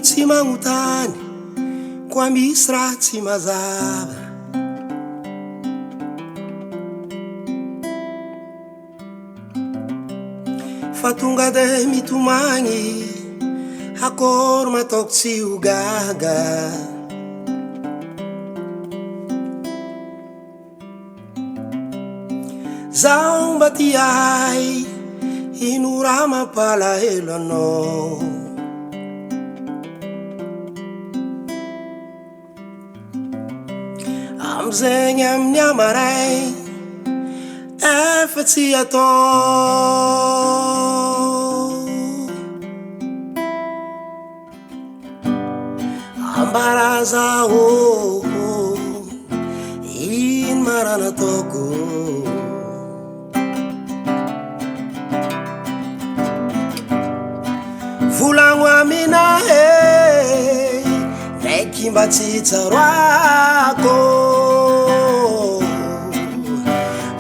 tsy magnotany koa misy raha tsy mazava. Fa tonga de mitomagny akory mataoko tsy ho gaga. Zaho mba tia ahy, ino raha mampalahelo anao? Amizegny amin'ny amaray, efa tsy atao. Ambaraza ô, ino ma raha nataoko? Volagno aminah e, ndraiky mba tsy tsaroako.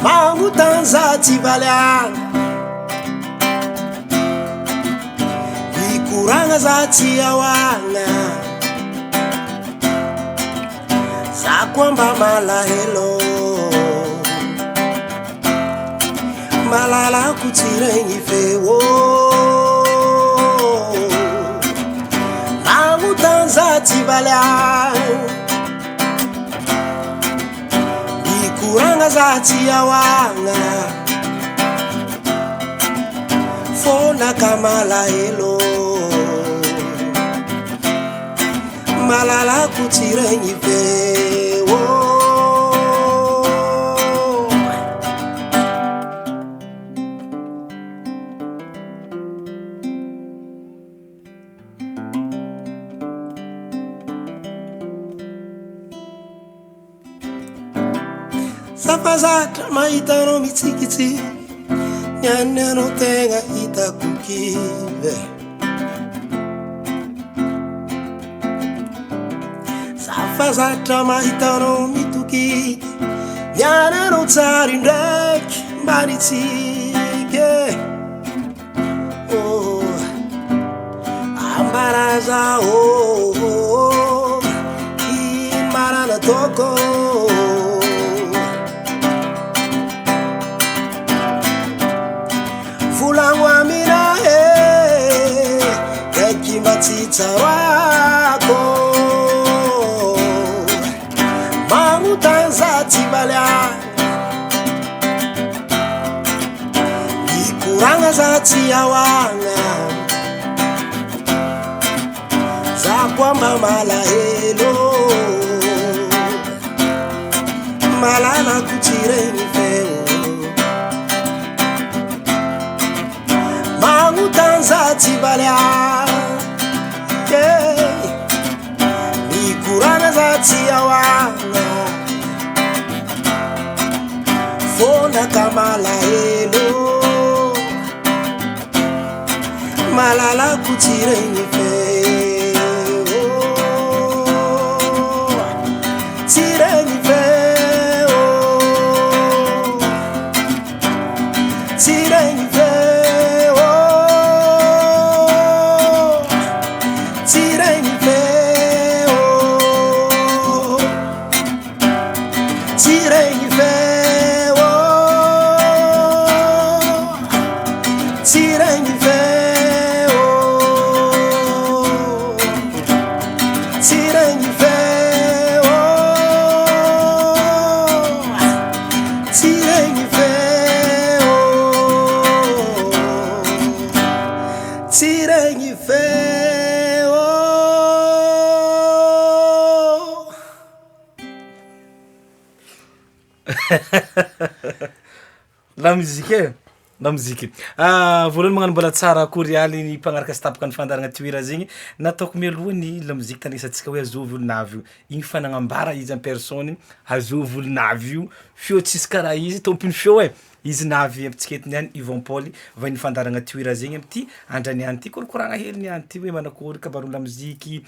Magnotany za tsy valiagna. Mikoragna za tsy ahoagna Za koa mba malahelo Malalako tsy regny feo Magnotany za tsy valiagna Mikoragna za tsy ahoagna Fona ka malahelo Malalako tsy regny feo. Za fa zatra mahita anao mitsikitsiky Ny an'ny anao tegna hitako kivy e. Za fa zatra mahita anao mitokiky Ny an'ny anao tsara indraiky mba nitsiky e. Oh, ambaraza oh, oh, ino marana ataoko Volagno amina e, ndraiky mba tsy tsaroako Magnontany za tsy valiako Mikoragna za tsy ahoagna Za koa mba malahelo Malalako tsy regny feo Magnontany za tsy valiagna yeah. Mikorana za tsy ahoagna Foana ka malahelo Malalako tsy regny feo Tsy regny feo Tsy regny feo Tsy regny feo Tsy regny feo Tsy regny feo Tsy regny feo Tsy regny feo Tsy regny feo. La musique e, la musique. Voalohany magnano mbola tsara akory aly ny mpagnaraka sy tapaka ny fandaharagna Tohira zegny, nataoko mialoha ny lamozika tandrinesantsika hoe azovy olo navy io, igny fa nagnambara izy en personne azovy olo navy io, feo tsisy karaha izy, tômpony feo e. Izy navy ampitsikety niany Yvon Paul vahiny fandaharagna Toira zegny amty andra niany ty korokoragna hely niany ty hoe manakôry kabaron'ny lamoziky,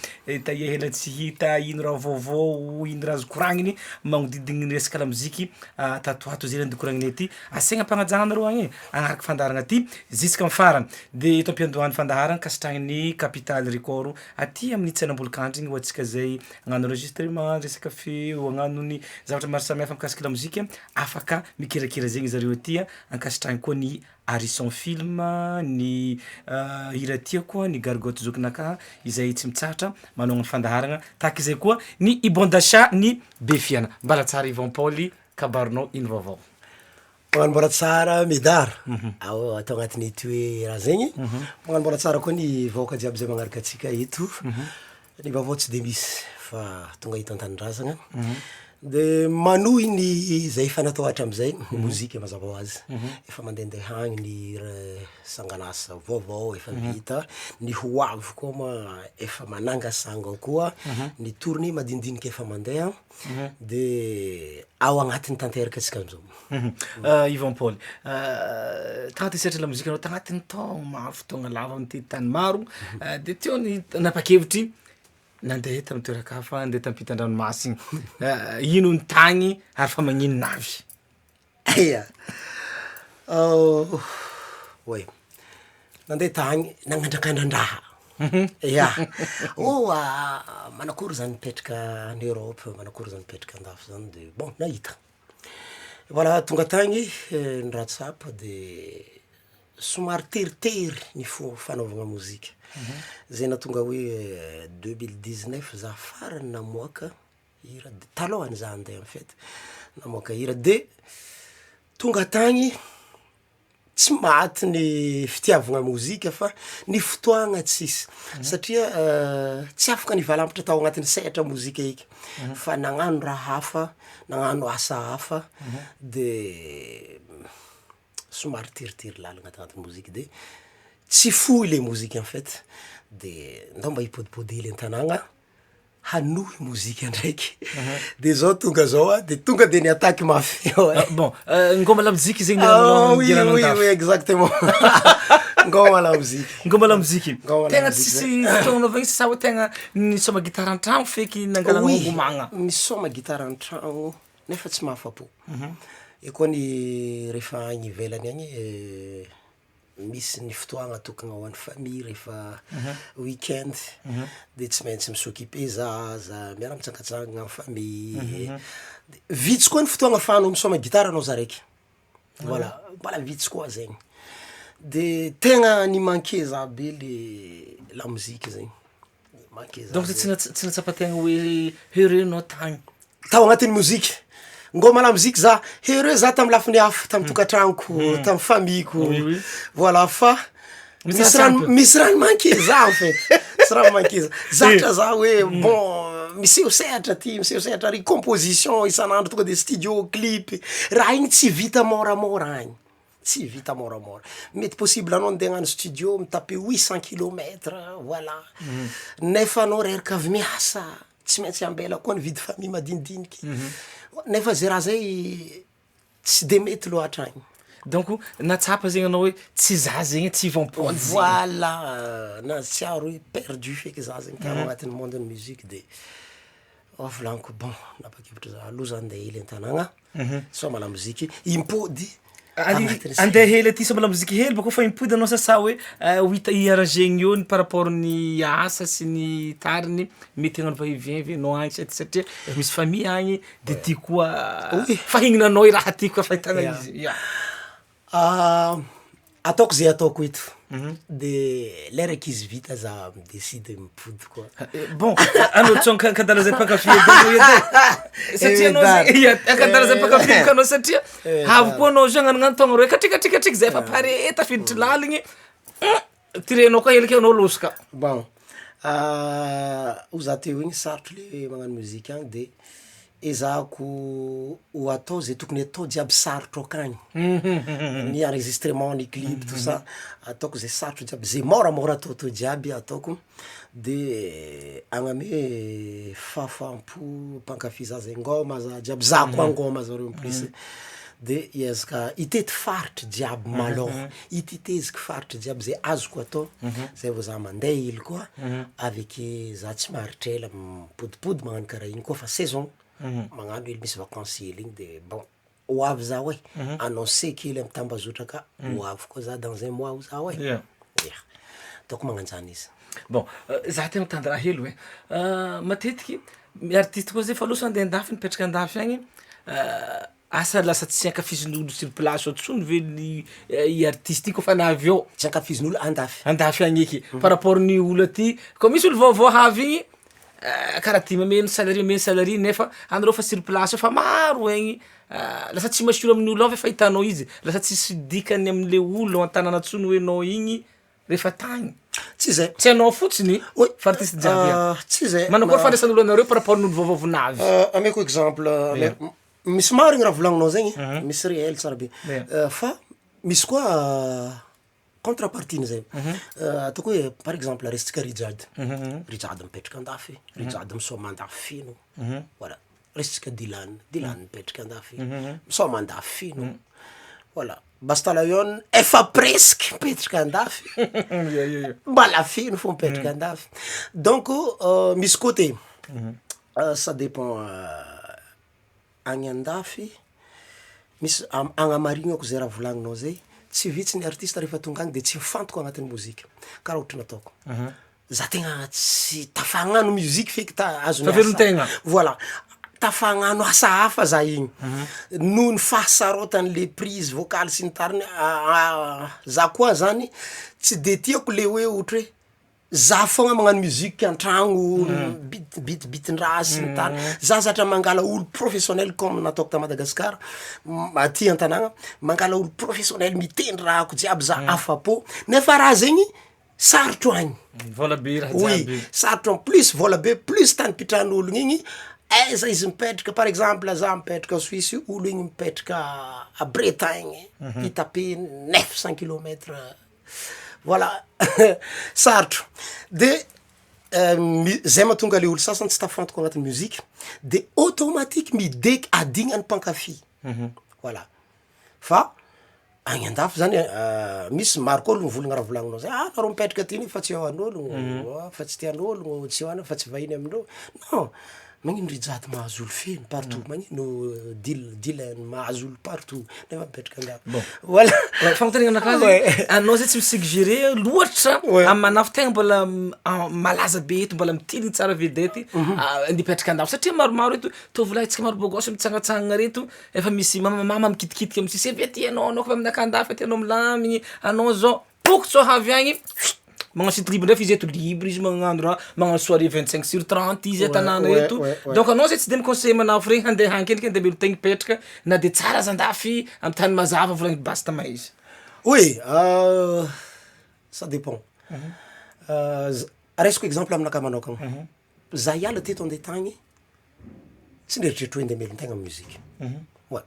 taia hela tsy hita, ino raha vaovao, ino raha azo koragniny magnodidigny ny resaka lamoziky tato ho ato zay raha koragninay ty, asaigna am-pagnajagna anareo agny e agnaraka fandaharagna ty jusk'amy farany, de eto am-piandohan'ny fandaharagna ankasitrahan'ny Capital Record aty amin'ny tsenam-bolokandrigny ho antsika zay hagnano enregistrement, resaka feo, hagnano ny zavatra maro samihafa mikasiky lamozika afaka mikirakira zegny zareo aty a, ankasitrahiny koa ny Harison film, ny hira tiako, ny Gargotte zokinakahy izay tsy mitsahatra manohagna ny fandaharagna tahaka izay koa ny i bon d'achat ny be fiaina, mbala tsara Yvon Paoly kabarinao ino vaovao? Magnano mbola tsara Medard, ao atao agnatin'ny toe raha zegny, magnano mbola tsara koa ny vahoaka jiaby zay magnaraka antsika eto, ny vaovao tsy de misy fa tonga eto an-tanindrazagna, de manohy ny zay efa natao hatram'zay, ny mozika mazava hoazy, efa mandendeha agny ny sangan'asa vaovao efa vita, ny ho avy koa ma efa manangasanga koa, ny tournée madinidinika efa mandeha de ao agnatiny tanteraka antsika amizao. Yvon Paul, tagnatin'ny sehatry ny lamozika anao tagnatin'ny taogno maro, fotoagna lava nitety tany maro, de teo ny nanapa-kevitry nandeha tamy toeran-kafa, nandeha tampitan-dranomasigny, ino ny tagny ary fa magnino navy? Ia, oay, nandeha tagny nagnandrakandran-draha, ia, oh manakory zany mipetraka any Europe, manakory zany mipetraka andafy zany de bon nahita, voilà tonga tagny ny raha tsapa de somary teritery ny fomba fanaovana mozika, zay nahatonga hoe deux mille dix neuf zah farany namoaka hira de talohany zah ande en fait namoaka hira de tonga tagny tsy maty ny fitiavagna mozika fa ny fotoagna tsisy satria tsy afaka nivalampotra tao agnatin'ny sehatra mozika eky fa nagnano raha hafa, nagnano asa hafa de somary teritery lalagna tagnatin'ny mozika de tsy fohy le mozika en fait de ndao mba hipodipody hely an-tanàgna hanohy mozika ndraiky de zao tonga zao a de tonga de ni-attaque mafy Bon, ngôma lamoziky zegny Ah oui oui oui exactement ngôma lamoziky Ngôma lamoziky, Ngôma tegna lamoziky tsisy fotoagna anaovagna izy sa hoe tegna nisôma gitara an-tragno feky nangalana Oui, hangomagna? misôma gitara an-tragno nefa tsy mahafapo, eo koa ny rehefa agny ivelany agny misy ny fotoagna atokagna ho an'ny famille rehefa weekend de tsy maintsy mi-s'occuper zaza, miara mitsangatsangana amy famille, de vitsy koa ny fotoagna afahanao misaoma gitara anao za raiky, voilà, mbola vitsy koa zegny, de tegna ni-manquer zah be le lamoziky zegny. Donc tsy naha- tsy nahatsapa tegna hoe heureux anao tagny? Tao agnatin'ny mozika, ngôma lamoziky zah, heureux zah tamy lafiny hafa, tamy tokantragnoko, tamy famille-ko, voilà fa Misy misy raha raha tsy ampy. misy raha ni-manquer zah en fait, misy raha ni-manquer zah, zatra zah hoe bon miseho sehatra aty, miseho sehatra ary, composition isan'andro tonga de studio, clip, raha igny tsy vita môramôra agny. Tsy vita moramora. Mety possible anao andeha hagnano studio mi-taper huit cent kilomètre, voilà, nefa anao reraka avy miasa, tsy maintsy ambela koa ny vie de famille madinidiniky, nefa zay raha zay tsy de mety loatra agny. Donc nahatsapa zegny anao hoe tsy zah zegny tsy Yvon Paul zegny. Voilà, nahatsiaro hoe perdu feky zah zegny tao agnatin'ny monde-n'ny musique de volagniko bon nanapa-kevitra zah aleo zah ande hely an-tanàgna. Soma lamoziky impody agnatin'ny saina. Andeha hely aty soma lamoziky hely bôka fa impody anao sa sa hoe ho hita i-arrangegny eo ny par rapport ny asa sy ny tariny mety hagnano va et vient ve anao agny satria misy famille agny de ty koa Oui. fahignananao i raha ty koa fahitana Ya. izy ya. Ataoko zay ataoko eto de leraka izy vita za mi-decide mipody koa. Bon, anao tsao ankadala zay mpankafy edy anao edy e, satria anao zay ia ankadala zay mpankafy bôka anao satria avy koa anao zao hagnanognano taogno roe katrikatrikatriky zay efa pare tafiditry laligny, tirenao koa heliky anao lôsaka. Bon, hoy za teo igny sarotro le magnano mozika agny de ezahako ho atao zay tokony atao jiaby sarotro akagny, ny enregistrement, ny clip tout ça, ataoko zay sarotro jiaby, zay môramôra ataotao jiaby ataoko, de agname fahafaham-po mpankafy zah zay ngôma zah jiaby, zah koa ngôma zareo en plus. De hiezaka hitety faritry jiaby malôha, hititeziky faritry jiaby zay azoko atao, zay vao za mande hely koa, aveke za tsy maharitry ela mipodipody magnano karaha igny koa fa saison, magnano hely misy vakansy hely igny de bon ho avy zaho e, annoncé kely amy tambazotra aka, ho avy koa za dans un mois ho zaho e, ia, ataoko magnan'zany izy. Bon, za tegna mitady raha hely oe, matetiky ny artiste koa zay efa loso ande andafy mipetraka andafy agny, asa lasa tsy ankafizin'olo sur place ao tsony ve ny i artiste io kôfa navy eo? Tsy ankafizin'olo andafy? Andafy agny eky, par rapport ny olo aty, kô misy olo vaovao havy igny karaha ty mameno salary mameno salary nefa anareo fa sur place ao fa maro egny lasa tsy masira amin'olo ao ve fahitanao izy, lasa tsisy dikany amle olo an-tanàna tsony hoe nao igny rehefa tagny. Tsy zay. Tsy anao fotsiny Oui, fa artiste jiaby ihany. Tsy zay. Manao akory fandraisan'olo anareo par rapport n'olo vaovao vao navy? Ameko exemple, ameko, misy marigny raha volagninao zegny, misy réel tsara be, fa misy koa contrepartie-ny zay, ataoko hoe par exemple raisintsika Rijade, Rijade mipetraka andafy, Rijade misaoma andafy feno, voilà, raisintsika Dylan, Dylan mipetraka andafy, misaoma andafy feno, voilà, Basta Lion efa presque mipetraka andafy, mbala feno fô mipetraka andafy, donc misy côté, ça dépend agny andafy misy am- agnamarignako zay raha volagninao zay, tsy vitsy ny artiste rehefa tonga agny de tsy mifantoko agnatin'ny mozika, karaha ohatry nataoko, za tegna tsy tafagnano musique feky ta- azon'ny asa, Fahavelon-tegna. voilà, tafagnano asa hafa za igny, noho ny fahasarotan'le prise vocal sy ny tariny za koa zany tsy de tiako le hoe ohatry hoe za foagna magnano musique an-tragno, bit- bitibitin-draha sy ny tariny, za zatra mangala olo professionnel comme nataoko ta Madagasikara, aty an-tanàgna, mangala olo professionnel mitendry rahako jiaby za afapo, nefa raha zegny sarotro agny, Vôla be raha oui, jiaby. sarotro en plus vôla be plus tany mpitrahan'ologno igny, aiza izy mipetraka par exemple za mipetraka Suisse, olo igny mipetraka a Bretagne, hitaper neuf cent kilomètre, voilà sarotro, de mi- zay mahatonga le olo sasany tsy tafantoko agnatin'ny musique de automatique mideky adignan'ny mpankafy, voilà, fa agny andafy zany misy maro koa olo mivolagna raha volagninao zay, ah nareo mipetraka aty nefa tsy eo an'ologno, fa tsy tian'ologno, tsy hoanina fa tsy vahiny amindreo, non magnino Rijade mahazo olo feno partout, magnino Dil- Dilan mahazo olo partout nefa mipetraka andafy, Bon. voilà. Fagnontaniana anakahy zegny, anao zay tsy mi-suggere loatra amy manafo tegna mbola malaza be eto mbola mitiligny tsara vedety ande hipetraka andafy satria maromaro eto tovolahy tsika maro bôgôsy mitsangatsangana reto Efa misy mamamama mikitikitika am sisy avy aty anao anao kôfa aminakahy andafy aty anao milamigny anao zao poko tsao avy agny whit magnano chute libre ndray f'izy eto libre izy magnano raha magnano soirée 25 sur 30 izy an-tanàna eto donc anao zay tsy de mi-conseiller manafo regny handeha akendriky andeha velon-tegna hipetraka na de tsara aza andafy amy tany mazava volagny basta mahay izy. Oui ça dépend raisiko exemple aminakahy manôkagna, za hiala teto andeha tagny Tsy nieritreritra hoe ndeha hamelon-tegna amy mozika, oa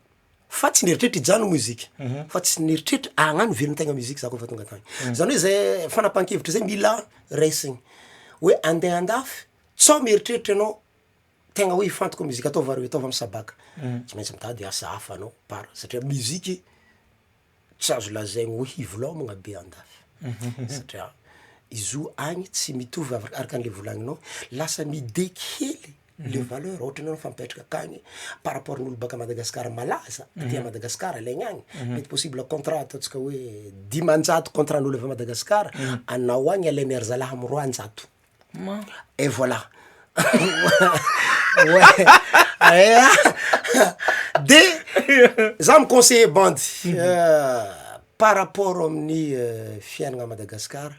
fa tsy nieritreritra hijanona mozika, fa tsy nieritreritra hagnano velon-tegna mozika za kôfa tonga tagny, zany hoe zay fanapahan-kevitra zay mila raisigny hoe andeha andafy tsao mieritreritra anao tegna hoe hifantoko amy mozika ataovy aroy ataovy amy sabaka, tsy maintsy mitady asa hafa anao par satria muziky tsy azo lazaigny hoe hivolômagna be andafy satria izy io agny tsy mitovy avy araka an'le volagninao, lasa mideky hely le valeur ohatra anao efa mipetraka akagny par rapport n'olo baka Madagasikara malaza aty à Madagasikara alaigny agny, mety possible contrat ataontsika hoe 500 contrat-n'olo avy à Madagasikara, anao agny alain'ny ry zalahy amy 200. Et voilà ouais de za mi-conseiller bandy par rapport amin'ny fiaignana à Madagascar,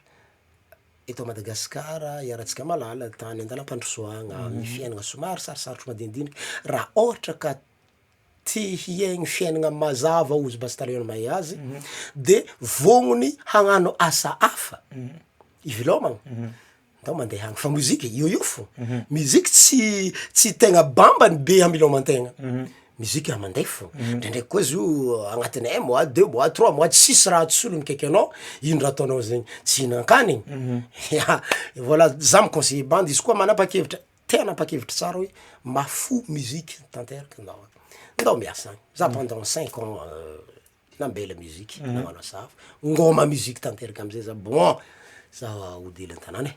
eto Madagasikara iarahantsika mahalala tany andalam-pandrosoagna, ny fiaignana somary sarosarotro madinidiniky, raha ôhatra ka te hiaigny fiaignana mazava ozy Basta Lion mahay azy de vognony hagnano asa hafa ivelomagna, ndao mandeha agny fa mozika eo eo fô, muziky tsy tsy tegna bambany be hameloman-tegna, muzika mande fô, ndraindraiky koa izy io agnatin'ny un mois, deux mois, trois mois tsisy raha tsolo mikaiky anao, ino raha ataonao zegny, tsy hihinan-kanigny, ya voilà za mi-conseiller bandy izy koa manapa-kevitra. Te hanapa-kevitra tsara hoe mahafoy musique tanteraka ndao. Ndao miasa agny, za pendant cinq ans nambela musique, nagnano asa hafa, ngôma musique tanteraka amizay za, bon za hody hely an-tanàna e.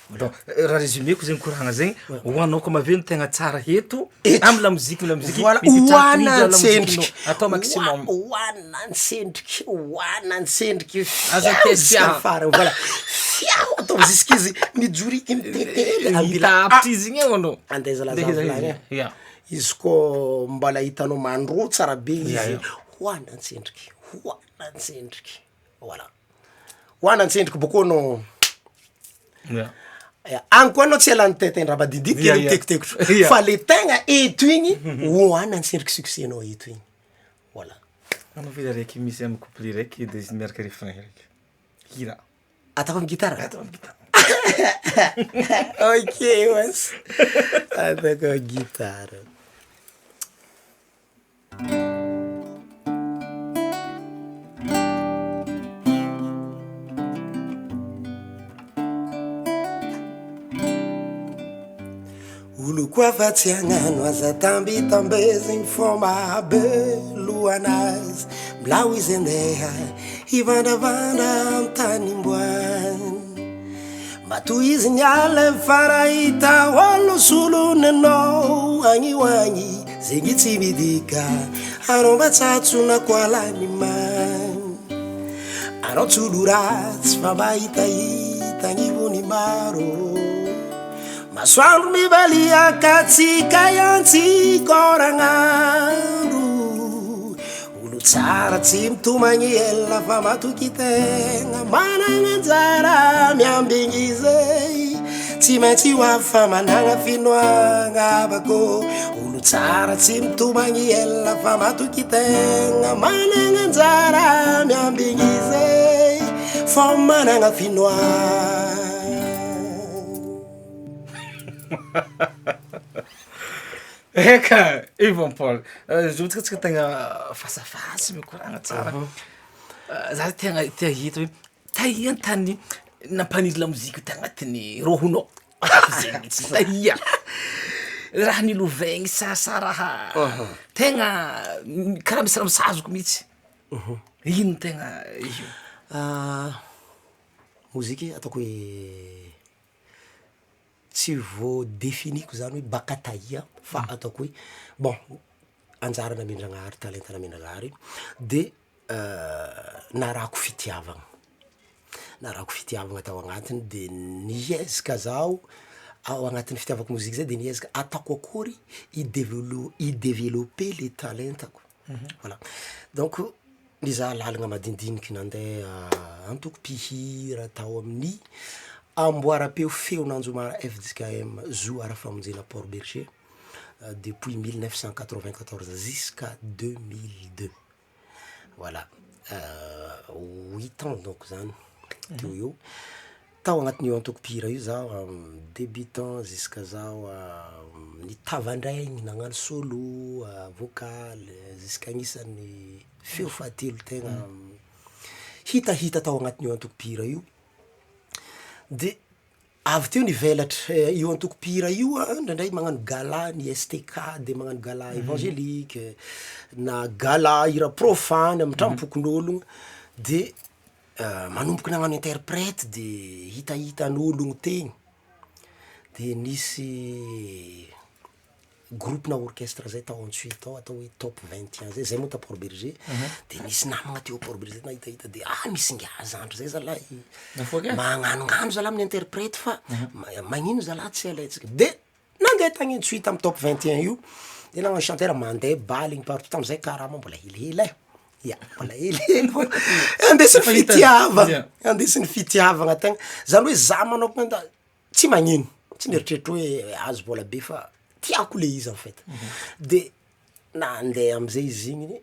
Bon, raha résumé-ko zegny koragna zegny, ho anao koa maventy tegna tsara eto, Eto. amy lamoziky lamoziky Voilà, mety tsara tohizo hoanantsendriky, lamozikinao, atao maximum. Hoanantsendriky, hoanantsendriky, Aza fiao tezitra. jusqu'à farany, voilà, fiao atao jusqu'izy mijoriky mitetely Hita apitry izy igny eo anao. Andeha zalahy Andeha za izy, volagny e. ya. Izy koa mbola hitanao mandro tsara be Ya, izy, ya. hoanantsendriky, hoanantsendriky, voilà, hoanantsendriky bôkô anao, Ya. ya, agny koa anao tsy ialany tenten-draha madinidinika Ya, hely ya. mitekotekotro, Ya. fa le tegna eto igny, hoanantsendriky succès-nao eto igny, voilà. Anao ve raiky misy amy couplet raiky de izy miaraka refrain raiky, hira. Ataoko amy gitara? Atao amy gitara. Ok oas, ataoko amy gitara. Olo koa fa tsy hagnano aza tambitambezigny fô mahabe lohanazy, mbilao izy andeha hivandravandra an-tany imboany. Matoa izy niala fa raha hita olo solony anao agny ho agny, zegny tsy midika anao mba tsatsona koa lany many. Anao tsy olo ratsy fa mba hitahita agnivon'ny maro. Masoandro mibaliaka tsy kay antsikoragnandro. Olo tsara tsy mitomagny ela fa matoky tegna managna anjara miambigny izay tsy maintsy ho avy fa managna finoagna abako. Olo tsara tsy mitomagny ela fa matoky tegna managna anjara miambigny izay fô managna finoagna. Eka, Yvon Paul, zo tsika tsika tegna fasafasy mikoragna tsara, za tegna te hahita hoe taia tany nampaniry lamoziky tagnatin'ny rôhonao, zay mihitsy taia? Raha nilovaigny sa sa raha tegna karaha misy raha misazoko mihitsy, ino tegna izy io? Moziky ataoko hoe tsy voadefiniko zany hoe baka taia fa ataoko hoe bon, anjara namendragnahary talenta namendragnahary de narahako fitiavagna, narahako fitiavagna tao agnatiny de niezaka zaho ao agnatin'ny fitiavako moziky zay de niezaka ataoko akory idevelo- ideveloper le talentako, voilà, donc nizaha lalagna madinidiniky nande antoko mpihira tao amin'ny amboaram-peo feon'Anjomara FJKM Zoara Famonjena Port Berger depuis mille neuf cent quatre-vingt-quatorze jusqu'à 2002, voilà, huit ans donc zany teo ho eo, tao agnatin'io antoko mpihira io zaho débutant jusqu'à zaho nitavandraigny nagnano solo vocal jusqu'à agnisan'ny feo fahatelo tegna hitahita tao agnatin'io antoko mpihira io, de avy teo nivelatra io antoko mpihira io a ndraindray magnano gala ny STK de magnano gala evangelique na gala hira profane amy tragnom-pokonologno de manomboky nagnano interprète de hitahitan'ologno teny, de nisy groupe-na orchestre zay tao Antsohihy tao atao hoe top vingt et un zay, zay moa ta Port Bergé, de nisy namagna teo Port Bergé nahitahita de ah misy ngiahy zandry zay zalahy magnanognano zalahy amin'ny interprète fa ma- magnino zalahy tsy alaintsika, de nandeha tagny Antsohihy tamy top vingt et un io, de nagnano chanteur mande bal igny partout, tam'zay karama mbola helihely e, ia mbola helihely fô andesin'ny fitiavagna, andesin'ny fitiavagna tegna, zany hoe za manôkagna da tsy magnino, tsy mieritreritry hoe ahazo vôla be fa tiàko le izy en fait, de nande amizay izy igny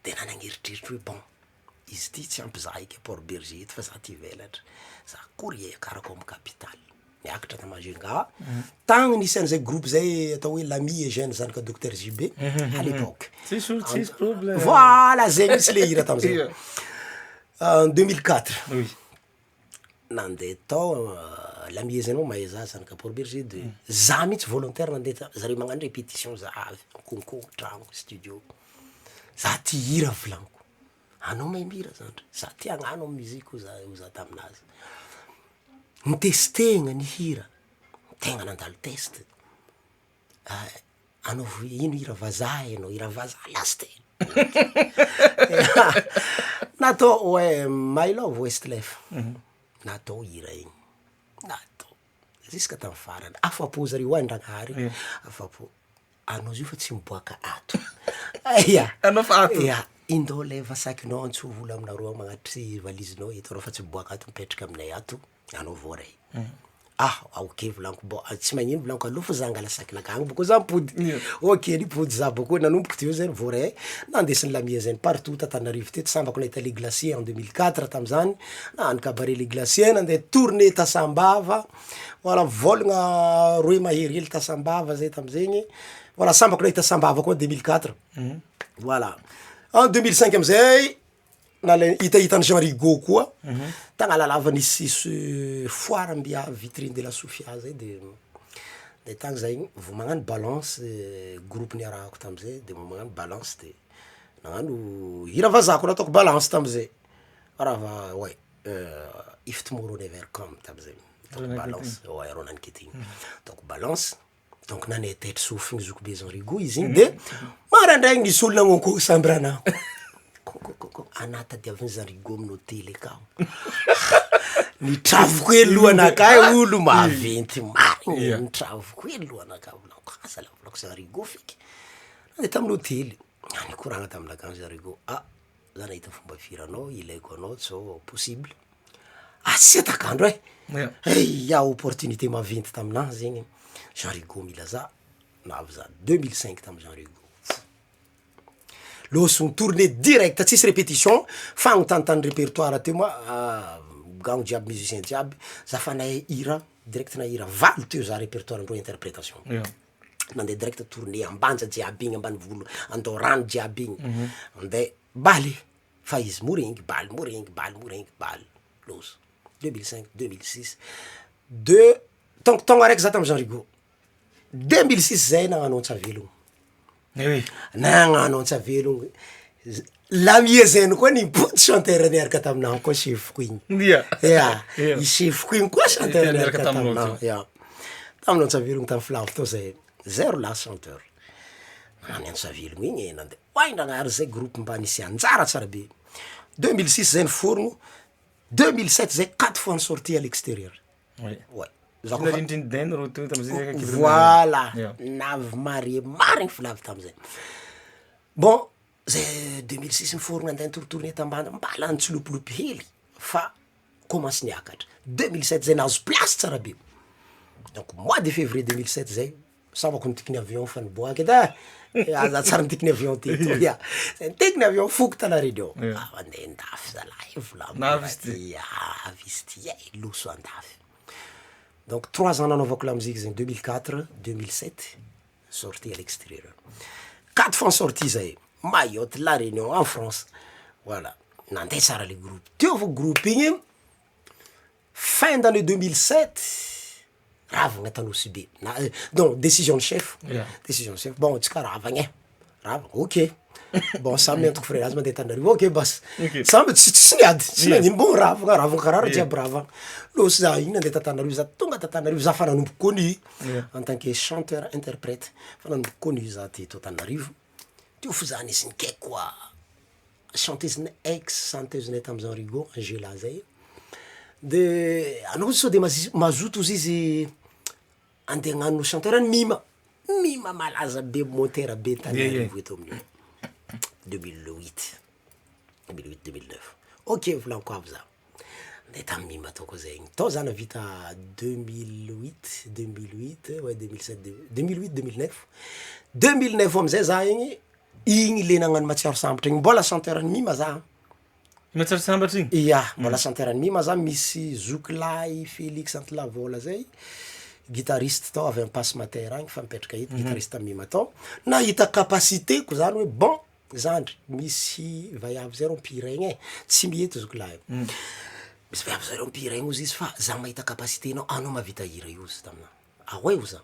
de nanagna eritreritry hoe bon izy ty tsy ampy za eky à Port Bergé eto fa za ty hivelatra, za akory hiakarako amy capitale, niakatra ta Majunga, tagny nisy an'izay groupe zay atao hoe l'ami Eugène zanaka docteur JB à l'époque, Tsisy olo tsisy problème. voilà zay mihitsy le hira tam'zay, en 2004. Oui. Nandeha tao. Lamie zay anao mahay za zanaka Port Bergé de za mihitsy volontaire nandeha ta- zareo magnano répétition za avy mikonkono tragno studio, za tia hira volagniko, anao mahay mihira zandry, za te hagnano amy musique hoy za hoy za taminazy, nitestegna ny hira, tegna nandalo test, anaovy ino hira vazaha enao, hira vazaha lasite, natao hoe my love Westlife, natao hira igny, natao ziska tamy farany, afapo zareo Andragnahary, afapo, anao zio fa tsy miboaka ato, ia, Anao fa ato. ia, indao leva sakinao antsovy olo aminareo magnatitry valizinao eto anao fa tsy miboaka ato mipetraka aminay ato, anao voaray, ah ok volaniko bon tsy magnino volaniko aleo fô za angala sakinakahy agny bôko za mipody, ok nipody za bôko nanomboko teo zay voaray, nandesiny lamia zay partout t'Antananarivo teto, sambako nahita le glacier en 2004 tam'zany, nagnano cabaret le glacier, nande tournée ta Sambava, voilà vôlagna roe mahery hely ta Sambava zay tam'zegny, voilà sambako nahita Sambava koa 2004, voilà, en 2005 amizay nalain- hitahitan'i Jean Rigaud koa, Tagnalalava nisy s- foire mbia vitrine de la Sofia zay de de tagny zay igny vao magnano balance groupe niarahako tamizay de vao magnano balance de nagnano hira vazaha koa nataoko balance tamizay, raha va- ouais if tomorrow never come tamizay, ataoko balance, ouais Ronan Keating, ataoko balance. Donc nanaitaitry sofigny zokibe Jean Rigo izy igny de maraindraigny nisy olo nagnankôry chambre-nahy, kôkôkôkô anah tadiavin'i Jean Rigo amin'ny hôtely akao, nitravoko hely lohanakahy olo maventy marigny, nitravoko hely lohanakahy volaniko asa la volako Jean Rigo feky, nandeha tamin'ny hôtely, nikoragna taminakahy Jean Rigo, ah za nahita fomba fihiranao ilaiko anao tsao possible, asia takandro e, eia opportunité maventy taminahy zegny, Jean Rigo mila za, navy za 2005 tamy Jean Rigo, lôso tournée direct tsisy répétition, fagnontanintany repertoire teo ma gagno jiaby musicien jiaby, za fa nahay hira direct nahira valo teo za repertoire ndreo interprétation, nande direct tournée Ambanja jiaby igny, ambanivolo Andorano jiaby igny, ande baly fa izy morengy baly morengy baly morengy baly loza, 2005 2006 de taogno taogno araiky za tamy Jean Rigo, 2006 zay nagnano Antsavelogno, nagnano Antsavelogno, z- lamia zay koa nipody chanteur niaraka taminahy koa sefoko igny, ia, i sefoko igny koa chanteur niaraka taminahy, ia, tamin'ny Antsavelogno tamy Filavo tao zay, zay ro lasa chanteur, nagnano Antsavelogno igny e nande, oay ndragnahary zay groupe mba nisy anjara tsara be, 2006 zay niforogno, 2007 zay quatre fois ni-sortie à l'extérieur, ouais, za koa fa- voilà, navy mare marigny Filavo tamizay, bon zay 2006 niforogno ande nitoritourné t'Ambanja mbala nitsilopilopy hely fa commence niakatra, 2007 zay nahazo place tsara be, donc mois de février 2007 zay sambako nitikiny avion fa niboaka edy e, ah za tsary nitikiny avion teto, ia, zay nitikiny avion foko ta La Réunion, ah ande andafy zalahy volagno, ia avy izy ty e, loso andafy, donc trois ans nanaovako lamoziky zegny 2004, 2007, sortie à l'extérieur, quatre fois sortie zahay, Mayotte, La Réunion, en France, voilà, nande tsara le groupe, teo avao groupe igny, fin d'année 2007, ravagna ta Nosy Be, na donc décision ny chef, décision ny chef, bon antsika ravagna e, ravagna, ok, bon samy miantoko frais azy mande Antananarivo, ok basy, samby tsy tsisy niady, tsy nagnino, bon ravagna ravagna karaha raha jiaby ravagna, lôso za igny nande t'Antananarivo za tonga t'Antananarivo za fa nanomboka connu en tant que chanteur interprète, fa nanomboka connu za teto Antananarivo, teo fo za nisy nikaiky koa chanteuse-nay ex chanteuse-nay tamy Jean Rigo Angela zay, de anao sao de mazi- mazoto ozy izy ande hagnano chanteur ny Mima, Mima malaza be monteur be Antananarivo eto amin'io, 2008, 2008 2009, ok volaniko avy za, nde tamy Mima tao koa zay igny, tao za navita 2008 2008 ouais 2007 2008 2009, 2009 amizay za igny, igny le nagnano Mahatsiaro Sambatra igny, mbola chanteur ny Mima za. Mahatsiaro Sambatra igny? Ia, mbola chanteur ny Mima za, misy zokilahy Felix Antilavola zay, guitariste tao avy Ampasimatera agny fa mipetraka eto, guitariste tamy Mima tao, nahita capacité-ko zany hoe bon zandry misy vaiavy zay rô mpihira igny e, tsy mety zokilahy io. Misy viavy zareo mpihira igny ozy izy fa za mahita capacité nao, anao mahavita hira io ozy taminah, ah ouais oza,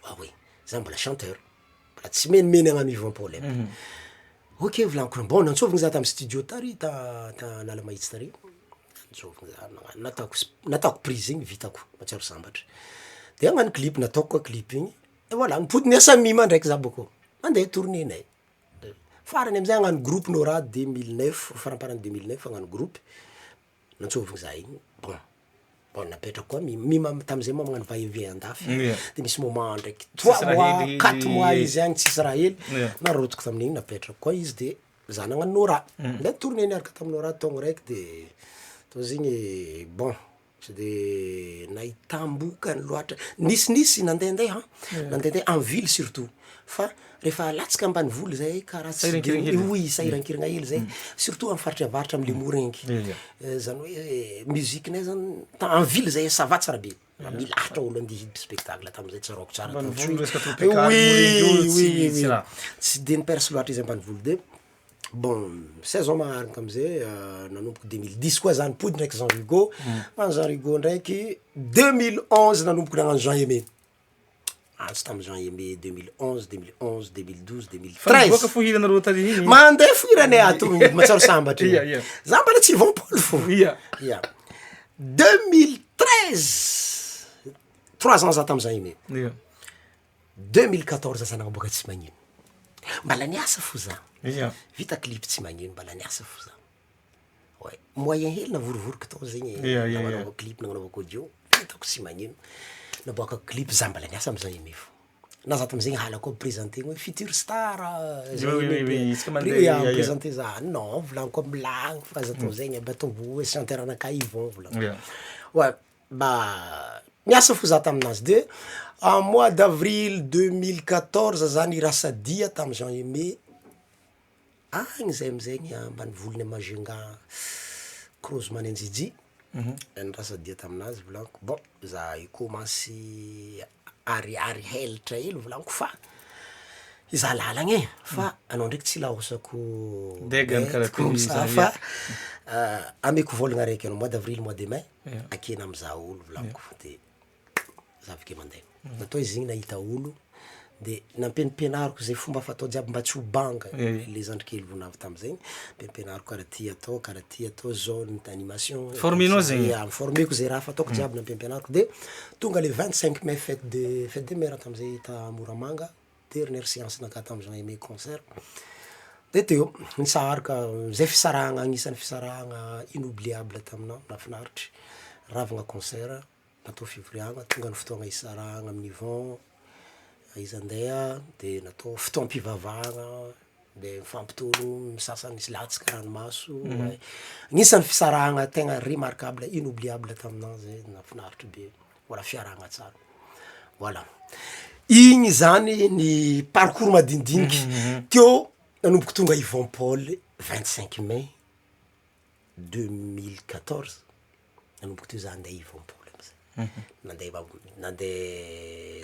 ah ouais, za mbola chanteur, mbola tsy menimeny agnano Yvon Paul aby, ok volaniko, bon nantsovigny za tamy studio tary ta ta Analamahitsy tary, nantsovigny za nagnano nataoko s- nataoko prise igny vitako, mahatsiaro sambatra, de hagnano clip, nataoko koa clip igny, de voilà nipody niasa mima ndraiky za bôkeo, mande tourné-nay, de farany amizay hagnano groupe Nora 2009, faramparan'ny 2009 hagnano groupe, nantsovigny za igny, bon, bon napetrako koa mima, mima tamizay moa magnano va et vient andafy, de misy moment ndraiky trois mois quatre mois izy agny tsisy raha hely, narotiko tamin'igny napetrako koa izy de za nagnano Nora, nde tourné niaraka tamy Nora taogno raiky de tao zegny bon tsy de nahitam-bokany loatra, nisinisy nandendeha nandendeha en ville surtout fa rehefa alatsaka ambanivolo zay karaha tsy de oui sahirankiragna hely zay surtout amy faritry avaratra amle morengy, zany hoe musique-nay zany ta- en ville zay ça va tsara be, milahatra olo andeha hiditry spectacle tamizay tsaroako tsara Ambanivolo resaka tropikaly, morengy io oui oui tsy oui raha. tsy de ni-perce loatra izy ambanivolo de bon saison magnaraka amizay nanomboky 2010 koa za nipody ndraiky Jean Hugo, fa Jean Hugo ndraiky 2011 nanomboky nagnano Jean Aimé, antso tamy Jean Aimé 2011 2011 2012 Fa 2013 niboaka fo hiranareo tary igny. Mandeha fo hiranay ato mahatsiaro sambatra Ia, ia. za mbola tsy Yvon Paul fo. Ia. Ia. 2013 3 ans za tamy Jean Aimé. Ia. 2014 za nagnaboaka tsy magnino, mbala niasa fo za. Ia. Vita clip tsy magnino mbala niasa fo za. Ouais, moyen hely navorivoriko tao zegny Ia, ia, ia. nagnanaovako clip nagnanaovako audio, vitako tsy magnino, naboakako clip za mbala niasa amy Jean Aimé fo. Na za tamizegny halako présenter hoe future star Jean Oui, oui, Aimé oui, isaka mandeha, ia, ia, ia. présenter za, non volaniko amilagny fa aza atao zegny, mba ataovy hoe chanteur anakahy Yvon volaniko. Ia. Ouais, mba niasa fo za taminazy de en mois d'avril 2014 za nirasa dia tamy Jean Aimé agny zay amizegny ambanivolon'i Majunga croisement Anjijy, nirasa dia taminazy volaniko bon za io commence ariary helatra hely volaniko fa hizaha lalagna e, fa anao ndraiky tsy laosako Degany karaha bête comme ty ça za, fa ameko vôlagna araiky anao mois d'avril mois de mai Ia. akena mizaha olo volaniko de za aveke mande, natao izy igny nahita olo de nampianampianariko zay fomba fatao jiaby mba tsy ho banga le zandrikely vao navy tamizegny, ampiampianariko karaha ty atao karaha ty atao zao ny animation, Formenao zegny? ia, formeko zay raha fataoko jiaby nampiampianariko de tonga le 25 mai fête de mère tamizay ta Moramanga, dernière séance nakahy tamy Jean Aimé concert, de teo nisaraka zay fisarahagna agnisan'ny fisarahagna inoubliable taminah, nahafinaritry, ravagna concert, natao fivoriagna, tonga ny fotoagna hisarahagna amin'ny Yvon, izy andeha de natao fotoam-pivavahagna de mifampitôrogno, ny sasany nisy latsaka ranomaso, agnisan'ny fisarahagna tegna remarquable inoubliable taminah zay, nahafinaritry be, mbola fiarahagna tsara, voilà. Igny zany ny parcours madinidiniky, teo nanomboky tonga Yvon Paul 25 mai 2014, nanomboky teo za andeha Yvon Paul amizay, nande nande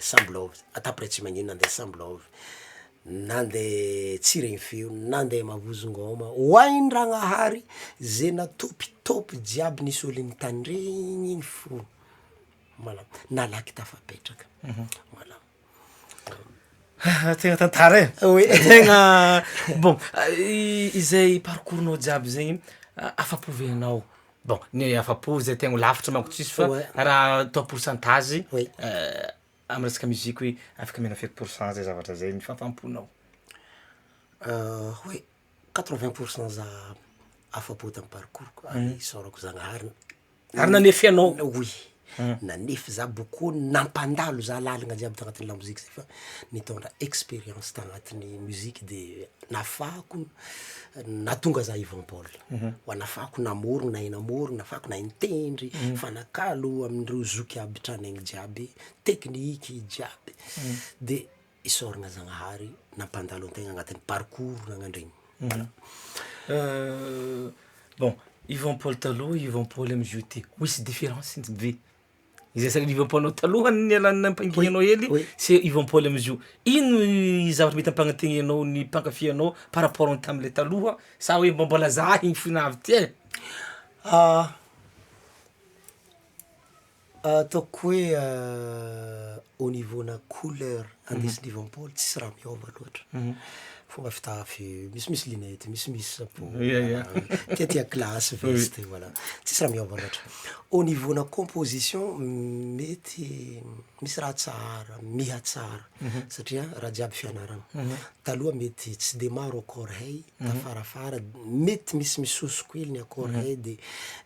Sambilove, atapray tsy magnino nande Sambilove, nande Tsirenifeo, nande Mavozongôma, hoain-dragnahary ze natopitopy jiaby nisy olo nitandregny igny fo, voilà, nalaky tafapetraka, voilà. Tegna tantara e, Oui. tegna bon izay parcours-nao jiaby zegny afapo ve anao? Bon ny afapo zay tegna ho lavitra manko tsisy fa Ouais. raha atao pourcentage Oui. amy resaka musique hoe afaka omena firy pourcent zay zavatra zay ny fahafaham-ponao? Oui, 80% za afapo tamy parcours-ko ary isaorako Zagnahary. Ary nanefy anao? Oui, nanefy za bôko nampandalo za lalagna jiaby tagnatin'ny lamoziky zay fa nitondra expérience tagnatin'ny musique de nahafahako nahatonga za Yvon Paul, ho nahafahako namorogno nahay namorogno, nahafahako nahay nitendry, fanakalo amindreo zoky aby tranaigny jiaby, tekniky jiaby, de isaoragna Zagnahary nampandalo antegna agnatin'ny parcours nagnandregny, voilà. Bon, Yvon Paul taloha, Yvon Paul amizio ty, misy différence ve? Izay sary Yvon Paul taloha nialany nampanginanao hely Oui. sy Yvon Paul amizio, ino zavatra mety ampagnantegnanao ny mpankafy anao par rapport tamle taloha sa hoe mba mbola za igny fo navy ty e? Ataoko hoe au niveau-na couleur andesin'i Yvon Paul tsisy raha miôva loatra, fomba fitafy misimisy lunette, misimisy chapeau, tiatia classe veste, voilà, tsisy raha miôva loatra. Au niveau-na composition mety misy raha tsara, mihatsara satria raha jiaby fianaragna, taloha mety tsy de maro accord hay tafarafara mety misy misosoko hely ny accord hay de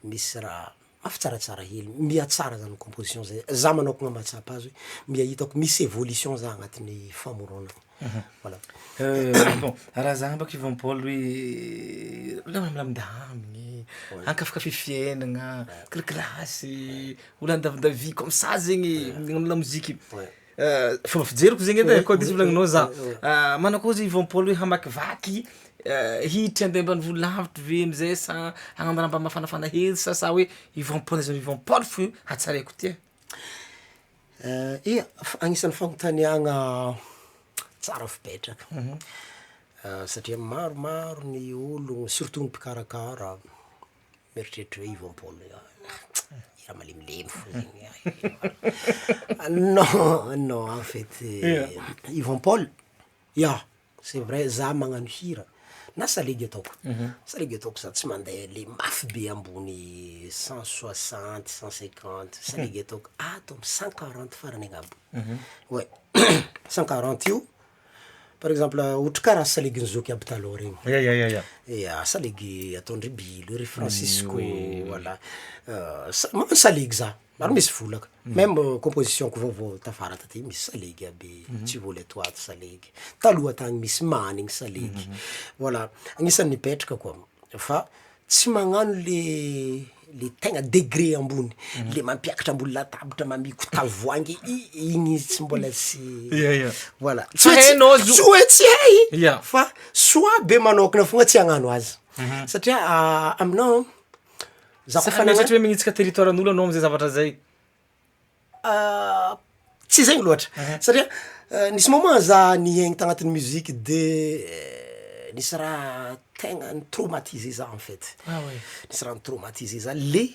misy raha Mafy tsaratsara hely, mihatsara zany composition zay, za manokagna mahatsapa azy hoe miha hitako misy évolution za agnatin'ny famoronana, voilà. Bon, raha zah baka Yvon Paul hoe milamindamigny, ankafy fiaignana, kilakilasy, olo andavindavy comme ça zegny amy lamoziky, fomba fijeriko zegny edy e kô diso volagninao za, manakôry zany Yvon Paul hoe hamakivaky hiditry ande ambanivolo lavitry ve amizay sa hagnano raha mba mafanafana hely sa sa hoe Yvon Paul zany Yvon Paul fo hatsaraiko ty e? Ia, fa agnisan'ny fagnontaniagna tsara fipetraka satria maromaro ny olo surtout ny mpikarakara mieritreritra hoe Yvon Paul hira malemilemy fo zegny, non non en fait Yvon Paul, ya c'est vrai za magnano hira na salegy ataoko, salegy ataoko za tsy mande le mafy be ambony cent soixante, cent cinquante, salegy ataoko ato amy cent quarante farany agnabo, ouais cent quarante io par exemple ohatry karaha salegin'i zoky aby taloha regny, Ya ya ya ya. ya salegy ataondry Bilo, ry Francisco, voilà, sa- magnano salegy za ary misy volako, meme composition-ko vaovao tafara taty misy salegy aby, tsy vola eto ato salegy, taloha tagny misy manigny salegy, voilà, agnisan'ny nipetraka koa fa tsy magnano le le tegna degré ambony, le mampiakatra ambony latabatra mamiko tavoahangy, i- igny izy tsy mbola sy Ya, ya. voilà, Fa hainao zo. tsy hoe tsy hay Ya. fa choix be manôkana fogna tsy hagnano azy satria aminao za Sa koa fa mieritreritra hoe magnitsaka territoire-n'olo anao am'zay zavatra zay? Tsy zegny loatra satria nisy moment za niaigny tagnatin'ny musique de nisy raha tegna ni-traumatisé za en fait, Ah ouais. nisy raha ni-traumatisé za le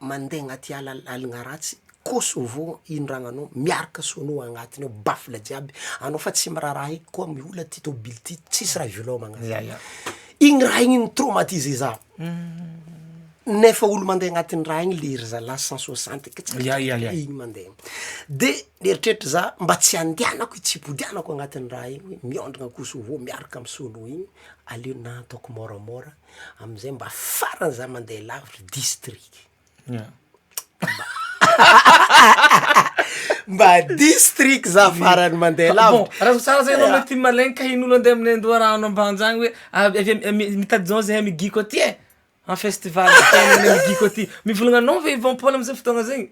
mande agnaty ala aligna ratsy Kosovo indragnanao miaraka sono agnatiny ao baffle jiaby, anao fa tsy miraharaha eky koa miola ty tôbily ty tsisy raha velômagna, Ya ya. igny raha igny ni-traumatisé za. Nefa olo mandeha agnatin'ny raha igny le ry zalahy cent soixante Ya, ya, ya. igny mandeha, de nieritreritra za mba tsy andehanako tsy hipodianako agnatin'ny raha igny hoe miondragna Kosovo miaraka amy sono igny, aleo na ataoko môramôra amizay mba farany za mandeha lavitry district. Ya. Mba district za farany mandeha Bon, lavitra. raha tsara zay anao mety malaigny ka hin'olo andeha aminay Andoharano Ambanja agny hoe avy avy amy- mitady zao zahay amy giko aty e, amy festival fiainana amy giko aty, mivolagna anao ve Yvon Paul amizay fotoagna zegny?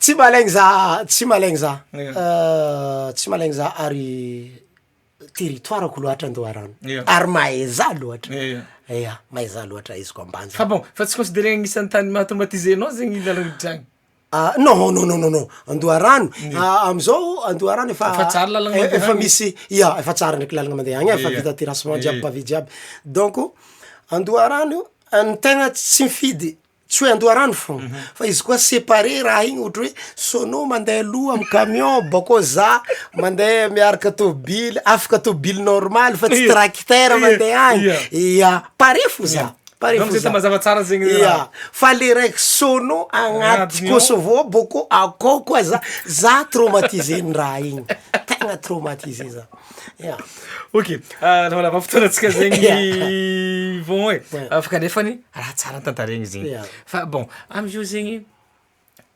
Tsy malaigny za, tsy malaigny za, Ia. tsy malaigny za ary territoire-ko loatra Andoharano, Ia. ary mahay za loatra, Ia. ia, mahay za loatra izy ko Ambanja. Fa bon, fa tsy considerena agnisan'ny tany maha-traumatisé anao zegny lalagna dragny? Ah non non non non non Andoharano amizao Andoharano efa Efa tsara lalagna mandeha efa agny. misy ya efa tsara ndraiky lalagna mandeha agny efa Ia. vita terrassement jiaby Ia. pavé jiaby donc Andoharano ny tegna tsy mifidy tsy hoe Andoharano fô fa izy koa séparé raha igny ohatry hoe sono mandeha aloha amy camion bakô za mandeha miaraka tôbily afaka tôbily normaly fa tsy Ia. tracteur Ia. mandeha agny Ia. ia pare fo za. Pare Donc fo zay za. mazava tsara zegny Ia, raha. fa le raiky sono agnaty Agnatiny ao. Kosovo bôkô akao koa za, za traumatisé-n'ny raha igny, tegna traumatisé za, ia. Ok, lavalava fotoanantsika zegny Yvon e, Yeah. fa kanefany raha tsara tantaregny zegny, Yeah. fa bon amizio zegny